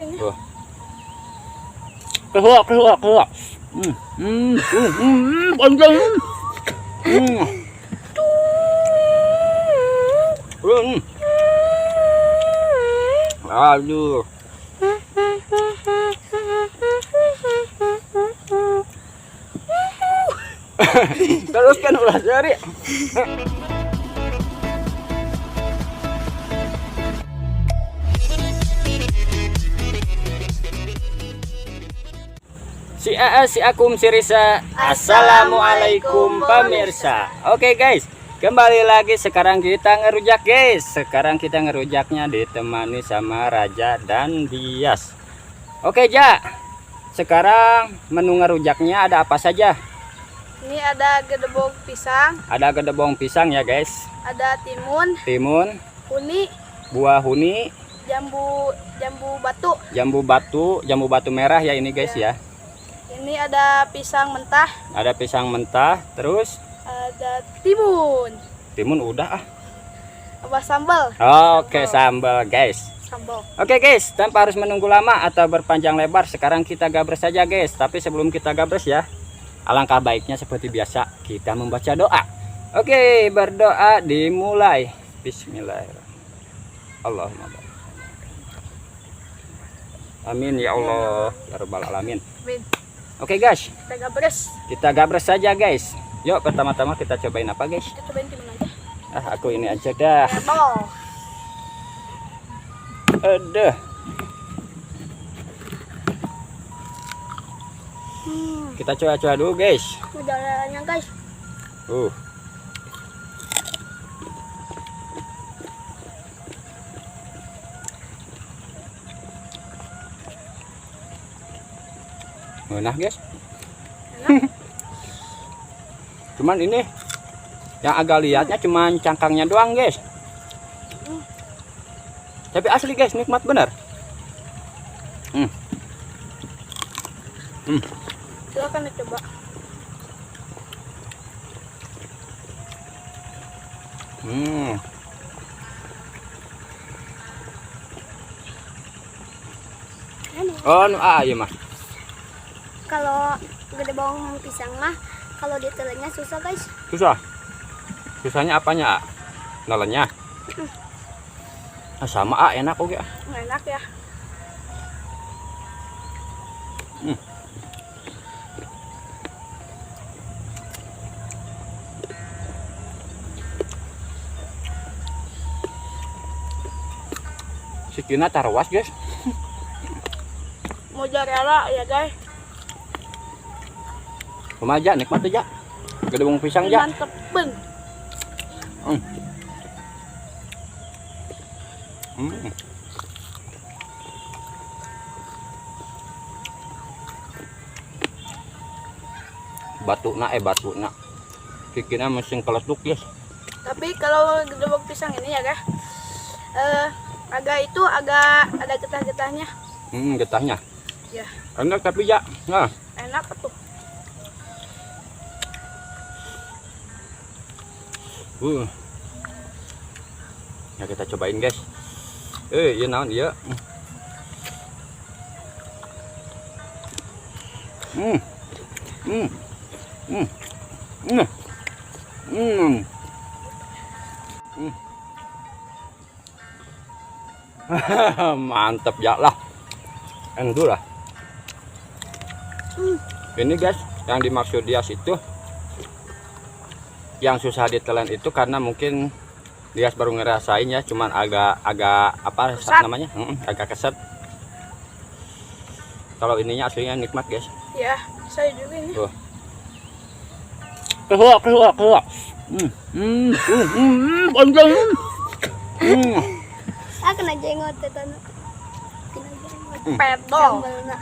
Tuh. Keluar, keluar, keluar. Panjang. Aduh. Teruskan ulah jari. Si AA, si Akum, si Risa. Assalamualaikum pemirsa. Oke guys, kembali lagi sekarang kita ngerujak guys. Sekarang kita ngerujaknya ditemani sama Raja dan Dias. Oke Ja, sekarang menu ngerujaknya ada apa saja? Ini ada gedebog pisang, Ada gedebong pisang ya guys, ada timun, timun, huni, buah huni, jambu jambu batu. jambu batu merah ya ini guys ya. Ini ada pisang mentah, Ada pisang mentah, terus ada timun, timun udah ah. apa sambal? Oke, sambal guys. Sambal. Oke guys, tanpa harus menunggu lama atau berpanjang lebar, sekarang kita gabres saja guys. Tapi sebelum kita gabres ya, alangkah baiknya seperti biasa kita membaca doa. Oke, berdoa dimulai. Bismillahirrahmanirrahim. Allahumma barik. Amin ya Allah, ya rabbal alamin. Amin. Oke guys, Kita gabres. kita gabres saja guys. Yuk, pertama-tama kita cobain apa guys? Kita cobain timun aja. Ah, aku ini aja dah. Sambal. Aduh. Kita coba-coba dulu guys. Mozzarellanya guys. Nah guys. Cuman ini yang agak lihatnya cuman cangkangnya doang guys. Tapi asli guys, nikmat bener. Silakan dicoba. Oh, nu ah, iya mah. Kalau gedebong pisang mah kalau ditelannya susah guys. Susah. Susahnya apanya, A? Nelennya? Ah, sama A, enak oke. Ah. Enak ya. Sikina tarwas guys. Mozzarella ya guys. Kumaha ja, nikmat aja. Gedebong pisang ja. Mantep ben. Batuna batuna. Kikina mesin keletuk guys. Tapi kalau gedebong pisang ini ya guys, agak itu agak ada getah-getahnya. Getahnya. Ya. Enak tapi ya. Nah. Enak tuh. Ya kita cobain guys. Iya naon iya. Mantap ya lah. Endur lah. Ini guys, yang dimaksud Dias itu yang susah ditelan itu karena mungkin Dias baru ngerasain ya, cuman agak apa Kesat. namanya? Agak keset. Kalau ininya aslinya nikmat guys. Ya, saya juga ini. Tuh. Keluar, keluar, keluar. Panjang. Ah, kena jenggot tetangga. Kena jenggot. Pedol. Sambalna.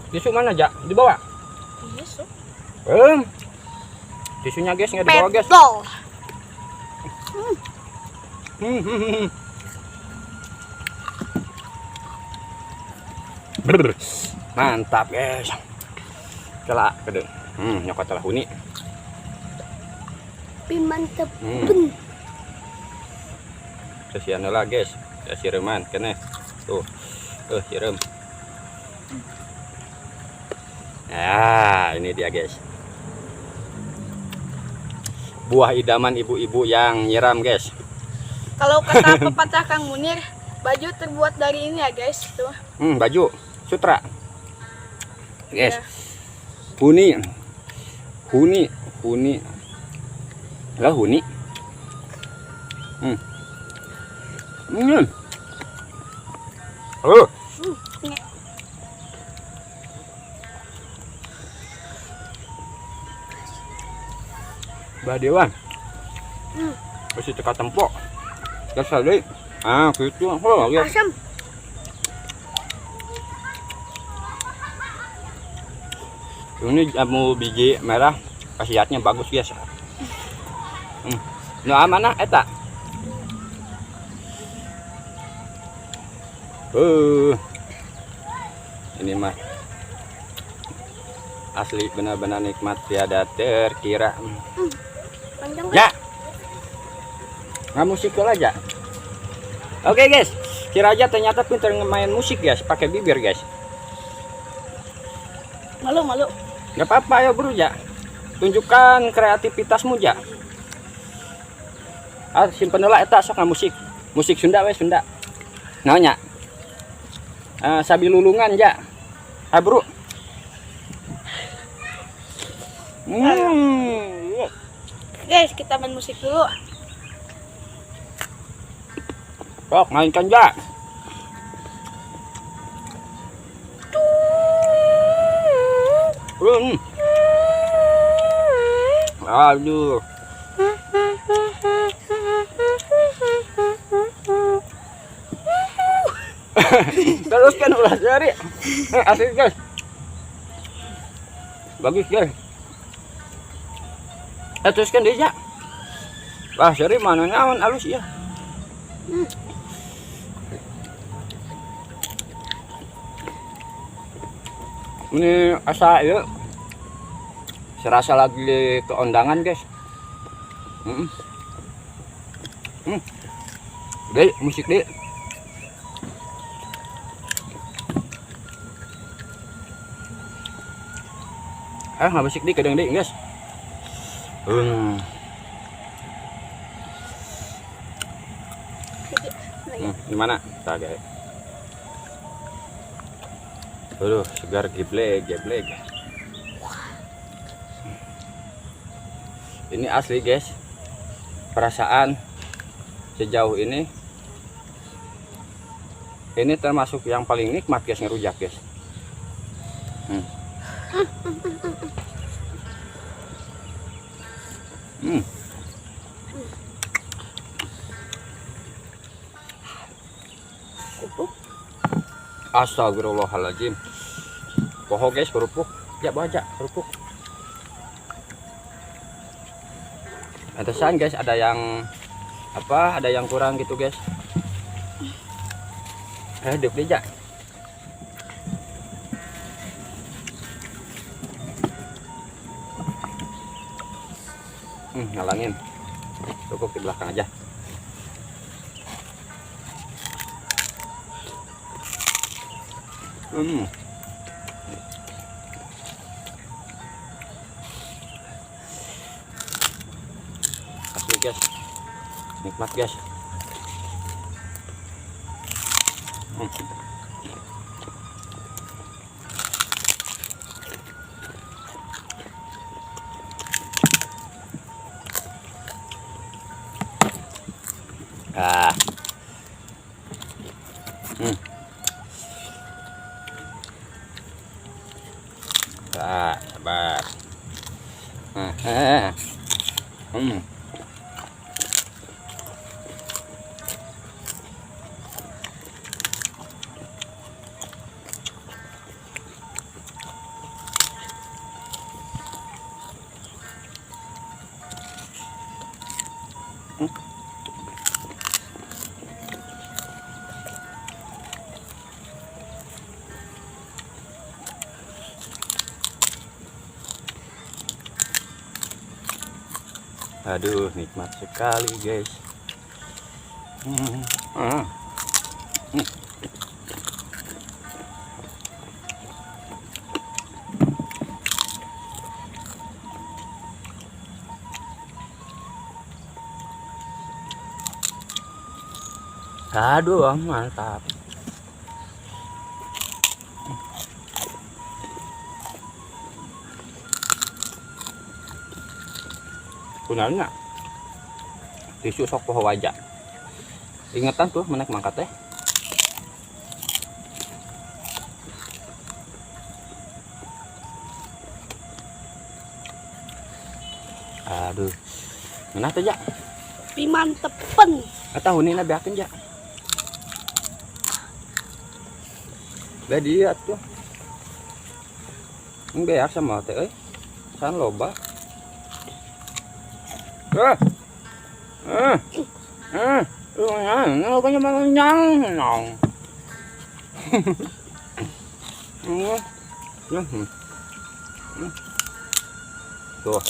Tisu mana, Ja? Dibawa? Tisu. Tisunya guys nggak dibawa guys. Pedol. Brr. Mantap guys. Celak gede. Nyokot celah huni. Tapi mantep. Kasihan lah guys. Kasih reman kene. Tuh. Sireum. Nah, ini dia guys. Buah idaman ibu-ibu yang nyiram guys. Kalau kata pepatah Kang Munir, baju terbuat dari ini ya guys, tuh. Baju sutra. Guys. Ya. Huni. Huni, huni. Lah huni. Oh. Bah Dewan. Masih teka tempok. Dasar deui. Ah, gitu. Oh, ya. Asam. Ini jamu biji merah khasiatnya bagus guys. Nah, mana eta? Ini mah asli benar-benar nikmat tiada terkira. Panjang Ya. Nggak musik aja. Oke guys, si Raja ternyata pintar main musik guys, pakai bibir guys. Malu malu. Nggak apa-apa ya bro ya. Tunjukkan kreativitasmu ya. Ah, simpen lah eta sok musik. Musik Sunda we Sunda. Naonnya? Sabilulungan ya. Ah bro. Guys, kita main musik dulu. Sok mainkan ya. Aduh. Teruskan ulah jari. Asik guys. Bagus guys. Teruskan deh ya. Wah, seri mana naon alus ya. Ini asa ya. Serasa lagi ke undangan guys. Deh, musik deh. Ah, nggak musik deh, kadang deh guys. Gimana? Tak guys. Aduh, segar geblek, geblek. Ini asli guys. Perasaan sejauh ini termasuk yang paling nikmat guys ngerujak guys. Astagfirullahaladzim. Poho guys kerupuk. Ya bawa aja kerupuk. Pantesan guys ada yang apa? Ada yang kurang gitu guys. Duk dia. Ngalangin. Cukup di belakang aja. Asli guys, nikmat guys. Ah. Ah, sabar. Aduh, nikmat sekali guys. Aduh, mantap. Kunalnya tisu sok poho wajah. Ingetan tuh menek mangkat teh. Aduh. Mana teh, Ja? Pimantepen. Atau ini beakeun, Ja. Bedi atuh. Beak sama teh euy. San loba. Eh. Eh. Eh. Lobanya mana nyang. Tuh.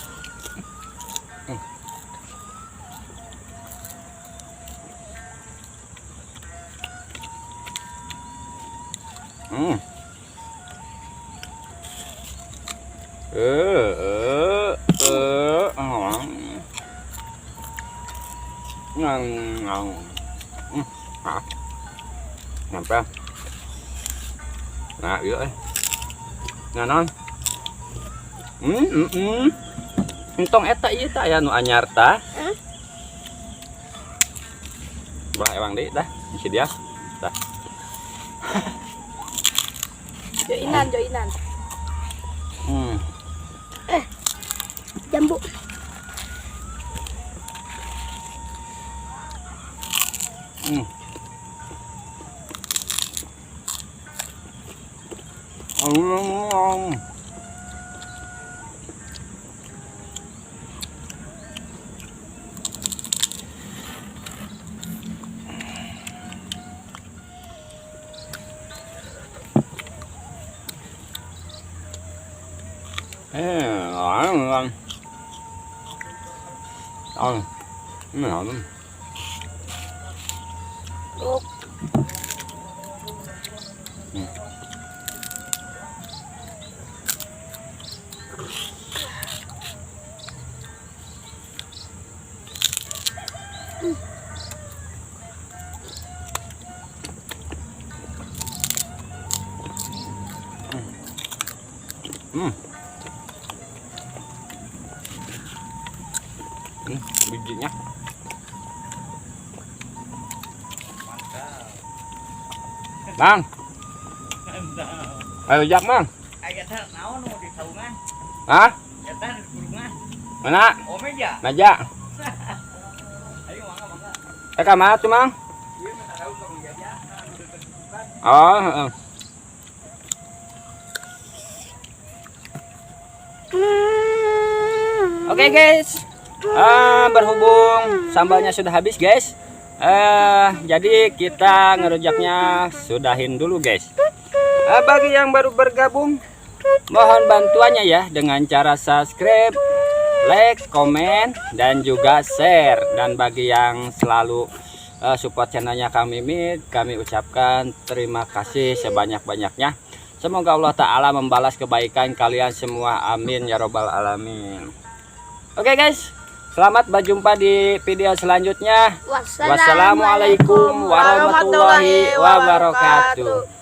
Nyampe. Nah, iya eh. Nah, non. Entong eta ieu tah aya nu anyar tah. Bah ewang deui tah, si dia. Tah. Joinan, joinan. Jambu. Bijinya. Bang. Ayo jak, Mang. Hah? Mana? Meja. Eh, mana tuh, Mang? Oh, heeh. Oke, guys. Berhubung sambalnya sudah habis, guys. Jadi kita ngerujaknya sudahin dulu, guys. Bagi yang baru bergabung, mohon bantuannya ya dengan cara subscribe, like, komen, dan juga share. Dan bagi yang selalu support channelnya Kang Mimit, kami ucapkan terima kasih sebanyak-banyaknya. Semoga Allah Ta'ala membalas kebaikan kalian semua. Amin ya robbal alamin. Oke guys, selamat berjumpa di video selanjutnya. Wassalamualaikum warahmatullahi wabarakatuh.